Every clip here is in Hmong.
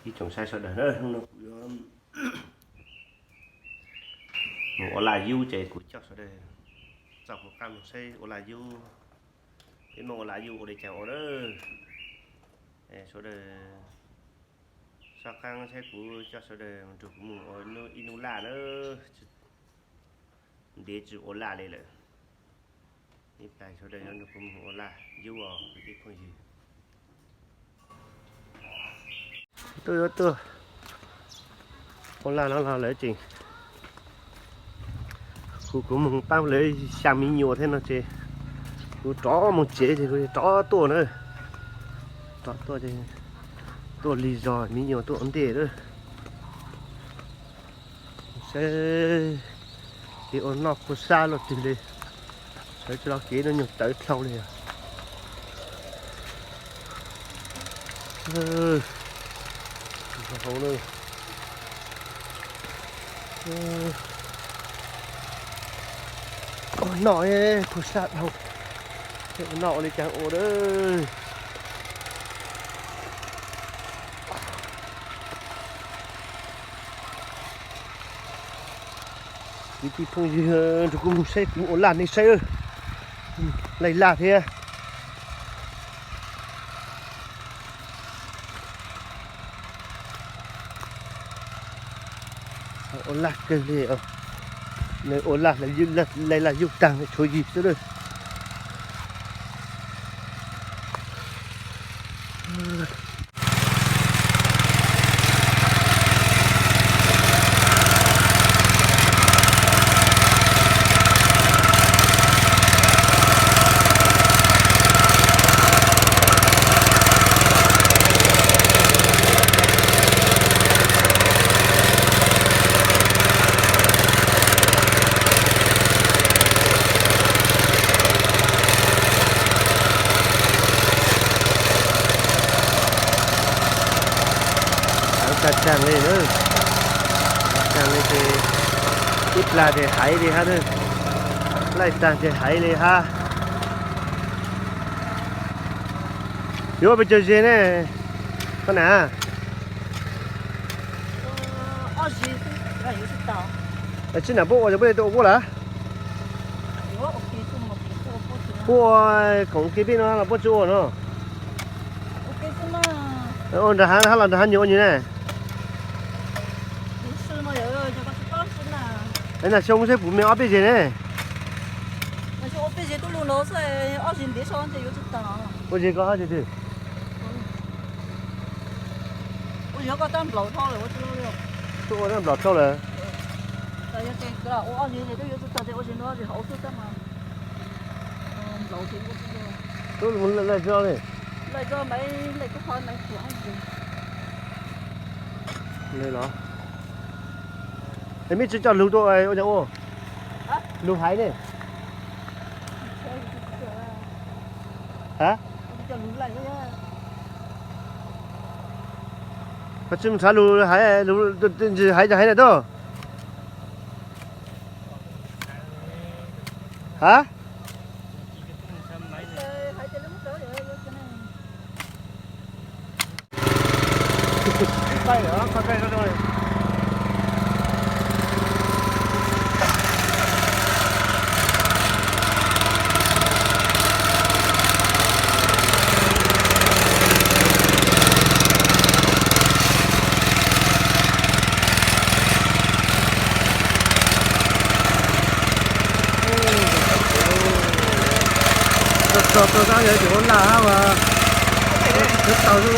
Ib tsoom saib sawv daws na, hnub no kuv yuav mus ua laj yub ces kuv coj sawv daws txog kuv qab mus saib ua laj yub. Peb Hmoob ua laj yub ua li cas ua na. Sawv daws soj qab saib kuv coj sawv daws nrog kuv mus ua ib hnub laj na. Ntev tsis ua laj li lawm. Ib pliag sawv daws yuav nrog kuv mus ua laj yub os kwv tij phooj ywg. Tuaj yuav tuaj ua laj no los lawv tseem, kuv, kuv mus pab lawv xya me nyuam thiab no ces kuv rov mus tsev ces kuv rov tuaj na. Rov tuaj ces tuaj lig zog me nyuam tuaj ua ntej lawm. Saib kev ua noj kua sab luaj twg li, sawv tsis los kev no nyuag tawv dlhau li os. Hauv no ua noj kua sab dhau, noj ua li cas ua lawm. Kwv tij phooj ywg nrog kuv mus saib kuv ua laj nej saib, laij laj thiab. Ua laj kawg li, nws ua laj, laij laj yub tag tshuav yig xwb lawm. Tag tag li na, tag li ces ib plag ces haiv li hab, laij tag ces haiv li hab. Yuav pes tsawg ze ne, koj na? Tsis nam puab ua, puab le tuaj ua puab lawm? Puab ua khoom ke peb no los puab tsis ua no? Ua nram hav los nram hav nyuag ua nyuag ne? Na xyoo seb puas me ob peb zeg ne. Ua ze koj hab twg? Tuaj ua nplaum dhau lawm. Tuaj mus laij zog li. Los, es mej tsi coj lug tuaj ua cas ua? Lug haiv ne? Ha? Koj tsi mus txhav lug haiv, ntsis haiv cov haiv na tuaj. Ha? Txog txog tab yog cov ua laj hab as, tsis tau xwb.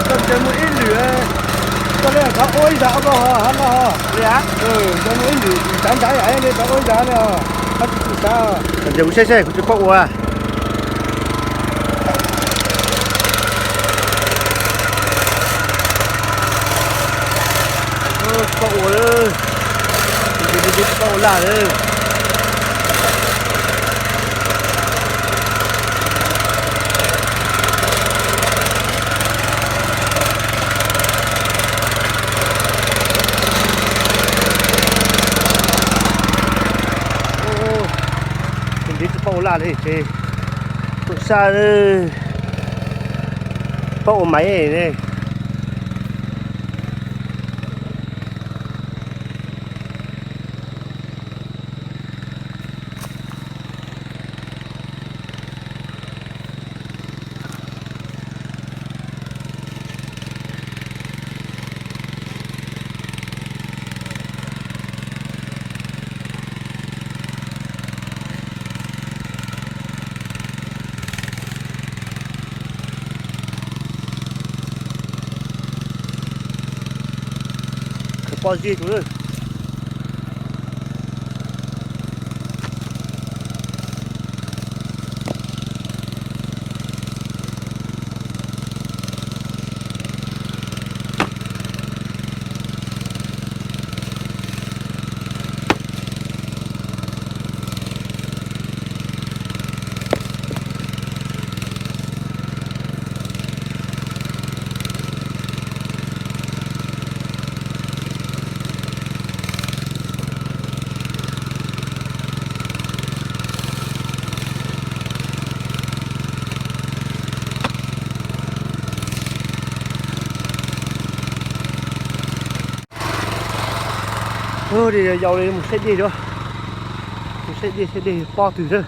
Koj ntsia muaj ib lwm, koj le thov ua ib zag ob peb hov hab no. Ntsia muaj ib lwm ntawv ntawv yam li thov ua ib zag li os, koj tsis txhob xav. Ntsia kuv saib saib kuv tsis paub ua. Pab ua, pab ua laj lawm. Tus ntiv tsis paub ua laj li ces tuaj sab, paub ua maiv ne. Pob zeb tus. Ua li yau li mus saib dej, mus saib dej saib dej pob twg na.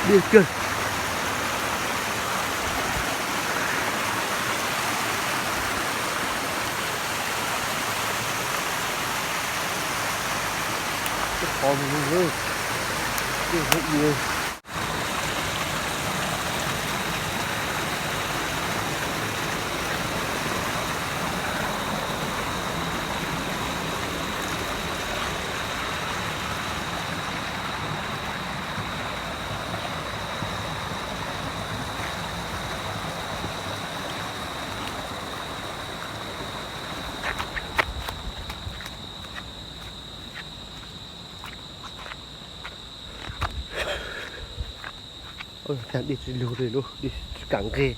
Dej kawg. Qhov mus dej heev. Cas dej tsis lug li lub, dej tsis kam nqes,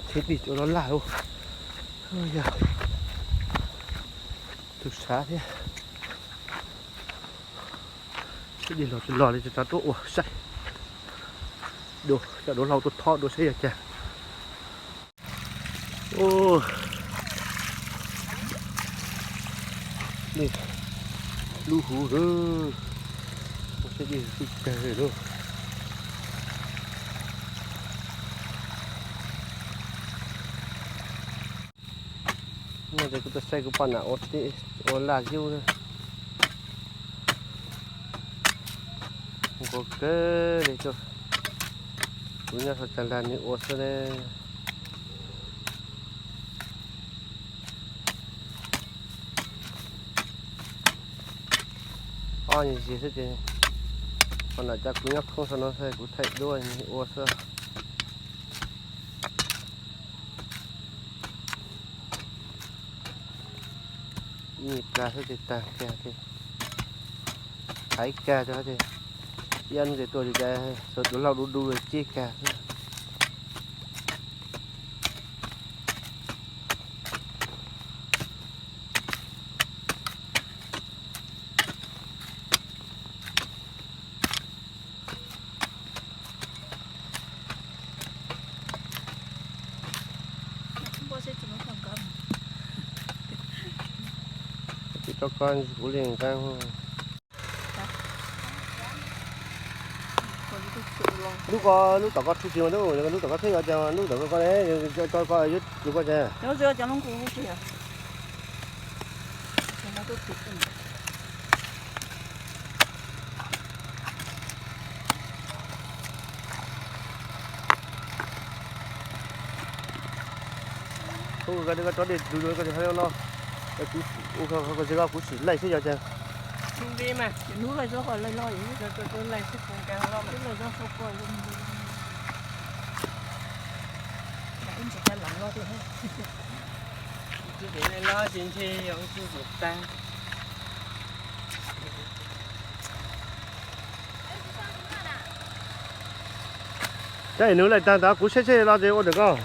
thiab dej tsis loj laj li. Yog tus sav thiab. Saib dej los tsis los li, rov tuaj ua saib. Coj duav hlau tuaj thob dua saib yog cas. Dej lub huv lawm, saib dej tsis kawg li lawm. No ces kuv tuaj saib kuv poj niam ua teb ua laj yub na. Nquag kawg li tuaj. Kuv nyob saum tsav lag nws ua xwb ne. Ob niag zis xwb ces poj niam coj kuv nyob khoob saum no xwb, kuv thaij duab nws ua xwb. Ib niag plag xwb ces tag kiag ces thaiv kag rau ces ib ob hnub ces tuaj ces cas duav hlau du du ces ceb kag xwb. Tsis tau koj kuv li nqeeb. Lub ko lub tom ko tshwj tsis mas lub tom ko thiab, yog cas lub tom ko ko ne, ko yuav lub ko cas. Ub, koj tso dej lug koj tsis hais loj, kuv sim, ua koj tsis koj kuv sim laij xwb yog cas. Hnub no laij loj, laij loj. Tab sis nws laij tag ntawd kuv saib seb los ces ua ntawm koj.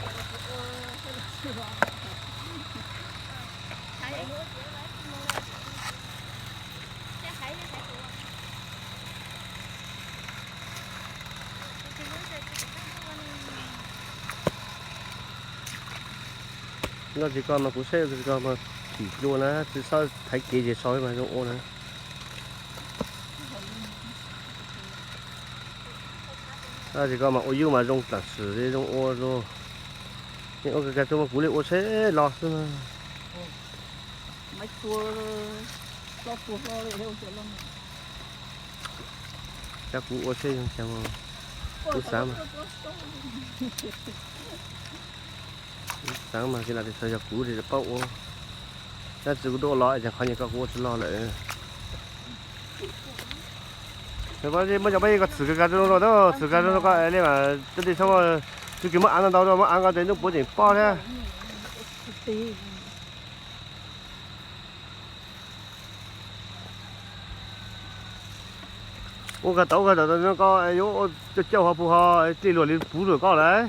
Noj tsis koj mas kuv saib tsis koj mas chim dua na, tsis txhob thaiv kev ces so mas zoo ua na. Noj tsis koj mas ua yub mas zoo tam sim zoo ua zoo. Yeej ua kawg kawg tuaj mas kuv li ua seb los xwb. Cov kuv ua seb zoo cas, kuv xav mas, kuv xav mas ces los txhawj yog kuv li paub ua. Tab sis kuv tuaj ua los es qhov nyuag koj kuv ua tsis loj lawm. Muab cov peb koj txhwm kawg kawg rau no, txhwm kawg rau no koj li mas cov tej txhob tsis kis muab av ntau ntau rau, muab av nqa tes ntuj puav tseem pob thiab. Ua kag tau kag tau no koj yuav cauj cauj ho puag ho dlej luag li puv rau koj lawm.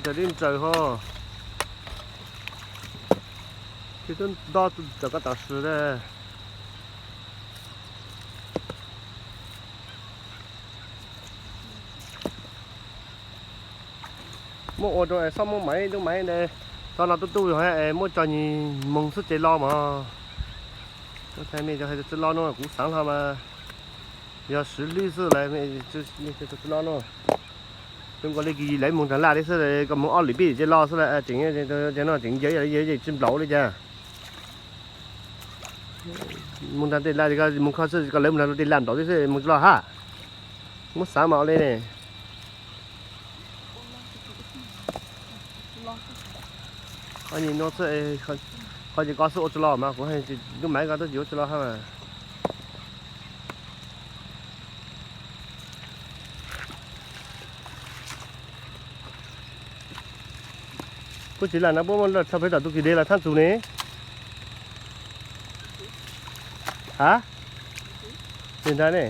Ntaus li ntsaws ho. Ces twb nto cov koj tam sim na. Muab ua rau es txhob muab maiv lub maiv ntawd, txhob no tub tub yog es muab tso nyuag moog xwb ces los mog. Tsis los no kuv xaav hlo mas yog swv lwb xwb lawm, tsis los no. Zoo nkaus li kis lawv moog nraag laj li xwb, koj moog ob lwm peb lwm ces los xwb lawm, tseem no tseem ncaws tsis nplaum li cas. Moog nraag tej laj, moog kho xwb, koj lawv moog nraag tej laj nplaum li xwb moog tsis los hab. Muab xaav mas ua li ne. Qhov nyuag no xwb, qhov ces koj xwb ua tsis los mas kuv lub maiv koj twb tsis ua tsis los hab mas. Puab tsis laj no puab muab laj tso pem tom tus kis dev los thaab txug ne. Ha? Li ntag ne.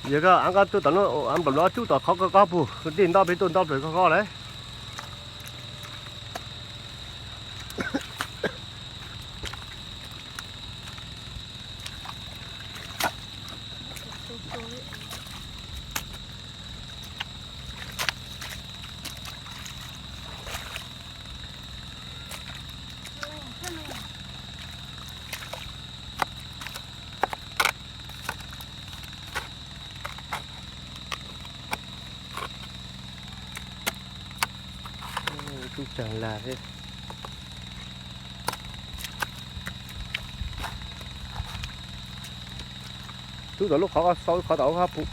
Yog koj av koj tuaj tom no, av nplaum los cub tom qhov koj koj puag, dej nto pem tuaj nto plaws koj koj lawm. Tub caag lag thiab. Tub tom lub qhov sau qhov tom qhov pum.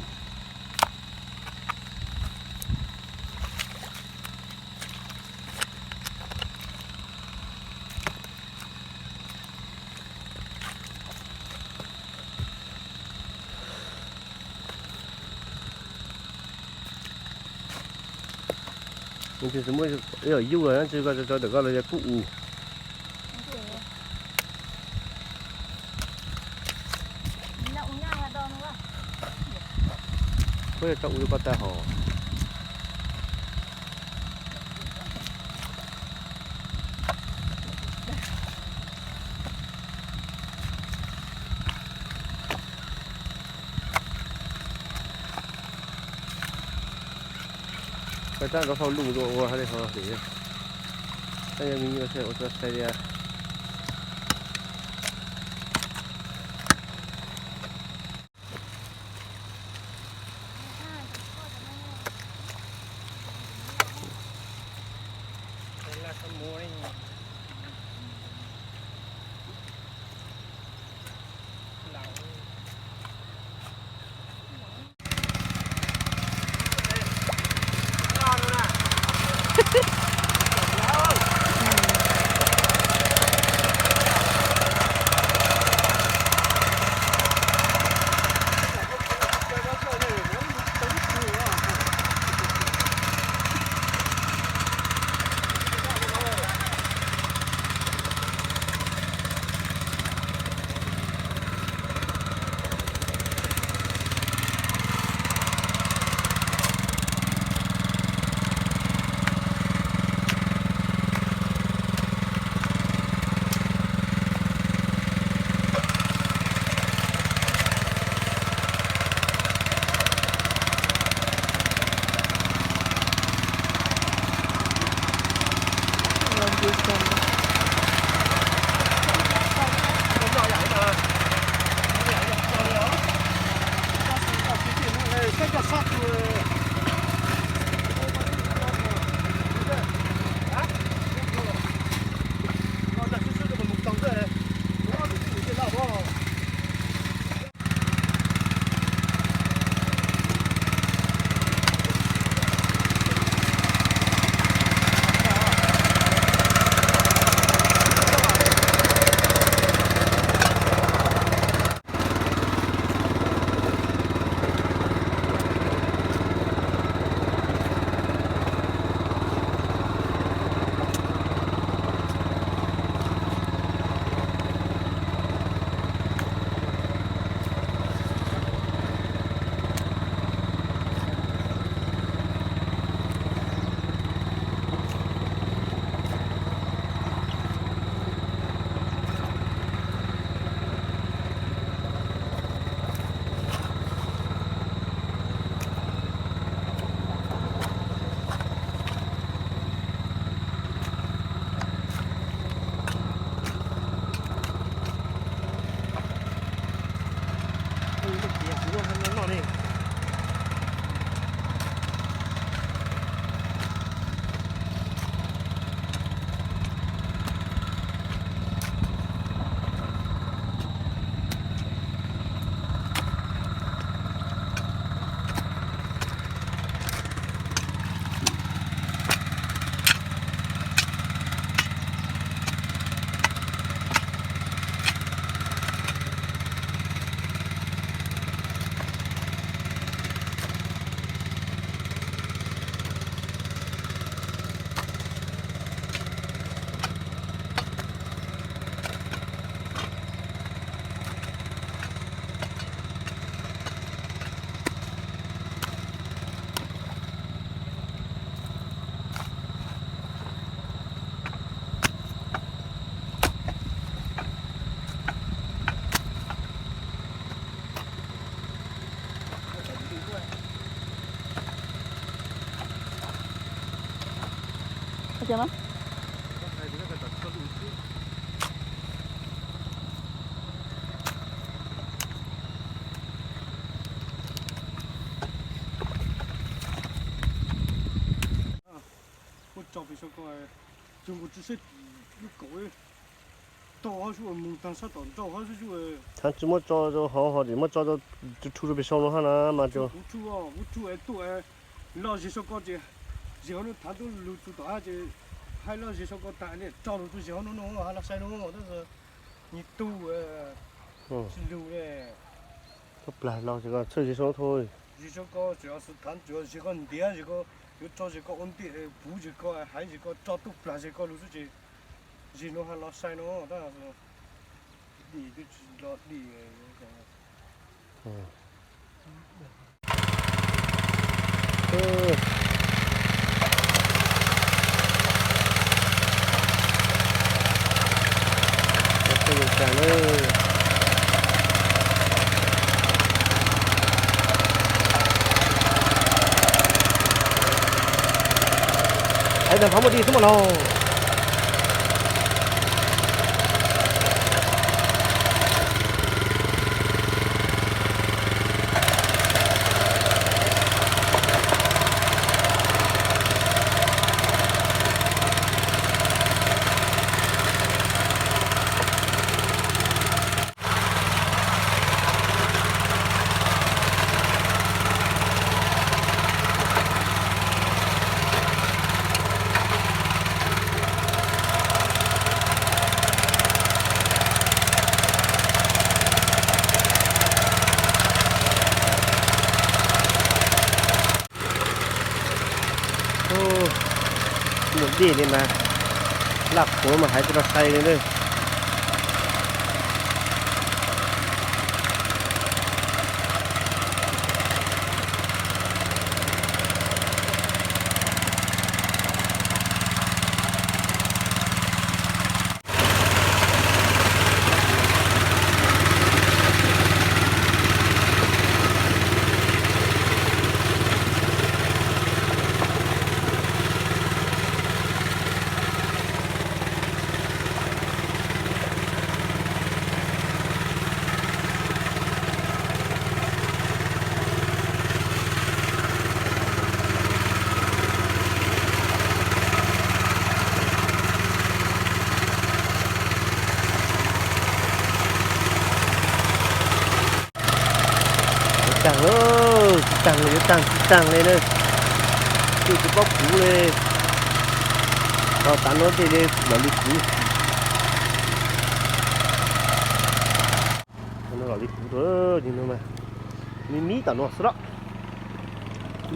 Tsis muaj ib yam yub los tsis koj tso ntawm koj los yog kub u. Puab yog tso u rau koj tag hos. Koj tab nrov hauj lwm dua ua hab li ho him. Koj yog me nyuam ua txog sai dias. Kiag mas. Kuv tso pem saum ko, tso nkaus tsis seb lub kaum, tau hab sub mus tag sab tom nrau hab sub. Thav tsis muab tso rau hauv ho tsis muab tso rau, rau rhu rau pem saum no hab na mas. Kuv rhu, kuv rhu es tuaj loj zig saum ko ces zig hauv no, thav tuaj lug txug tom hab ces haib loj zig saum ko tag ne, tso lug txug zig hauv no no hab loj sai no tab sis nyias tug tsis lug ne. Tub plag los txhawj zig saum no tho. Zig saum ko tseem thav tseem zig ko ntiav zig ko, yuav tso zig ko ua ntiaj, puv zig ko, haiv zig ko, tso tub plag zig ko lug xwb ces zig no hab loj sai no tab dim twb tsis nto dim. Haiv tag phov muaj dij xwb mas lauj. Muaj dej li mas, laj qhuav mas haiv tsis tau sai li na. Yuav taag, tsis taag li, yuav taag tsis taag li na. Tsis paub kuv li, los tav no tej li lom li kuv. Lom li kuv, mib mib tom no xwb los,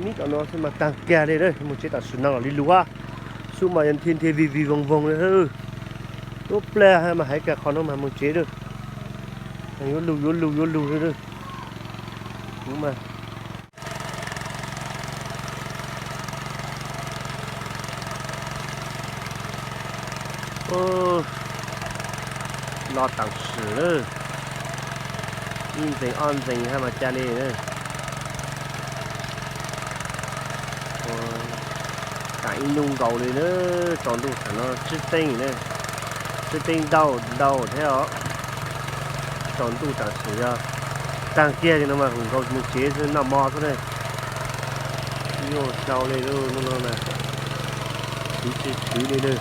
mib tom no xwb mas taag kiag li na. Moog tsev tam sim no lom li lug, sub mas yog nthi nthi vig vig voog voog li. Tub plag mas haiv kag qhov no mas moog tsev lawm, yuav lug yuav lug yuav lug li. Kuv mas los tam sim na, ib ntxees ob ntxees hab mas ca li na. Taam ib nub nkaus li na, tsaus ntuj taam no tsib teev na, tsib teev ntau ntau thiab os. Tsaus ntuj tam sim yog taag kiag li no mas hu nkaus moog tsev xwb, noj mov xwb na. Nyuaj xyau li lub nub no na, khwv tsis khwv li na.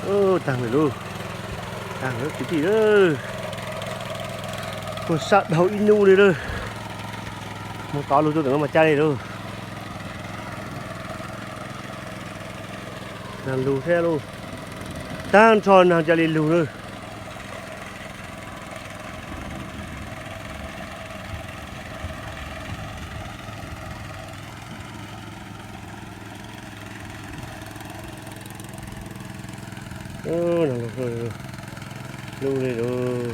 Tag lawm lauj, tag lawm kwv tij lauj. Muaj sab dhau ib hnub li lauj. Mus tod lug tuaj ntawm no mas caj li lauj. Nag lug thiab lauj, tag nrho nag caj li lug lauj. Nag lug, lug li lauj.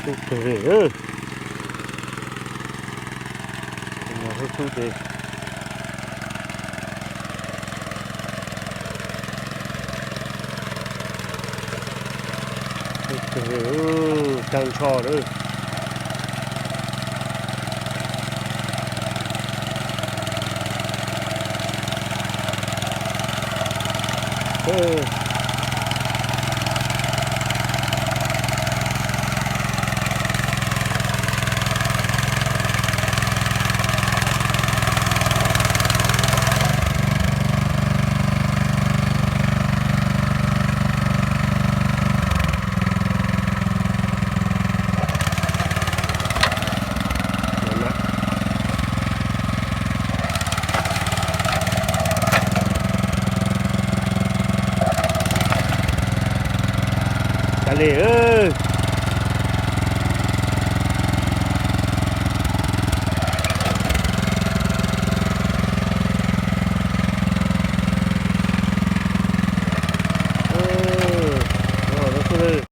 Tub kawg li, tub tub ces tub kawg li, tag nrho lawm. Caj li,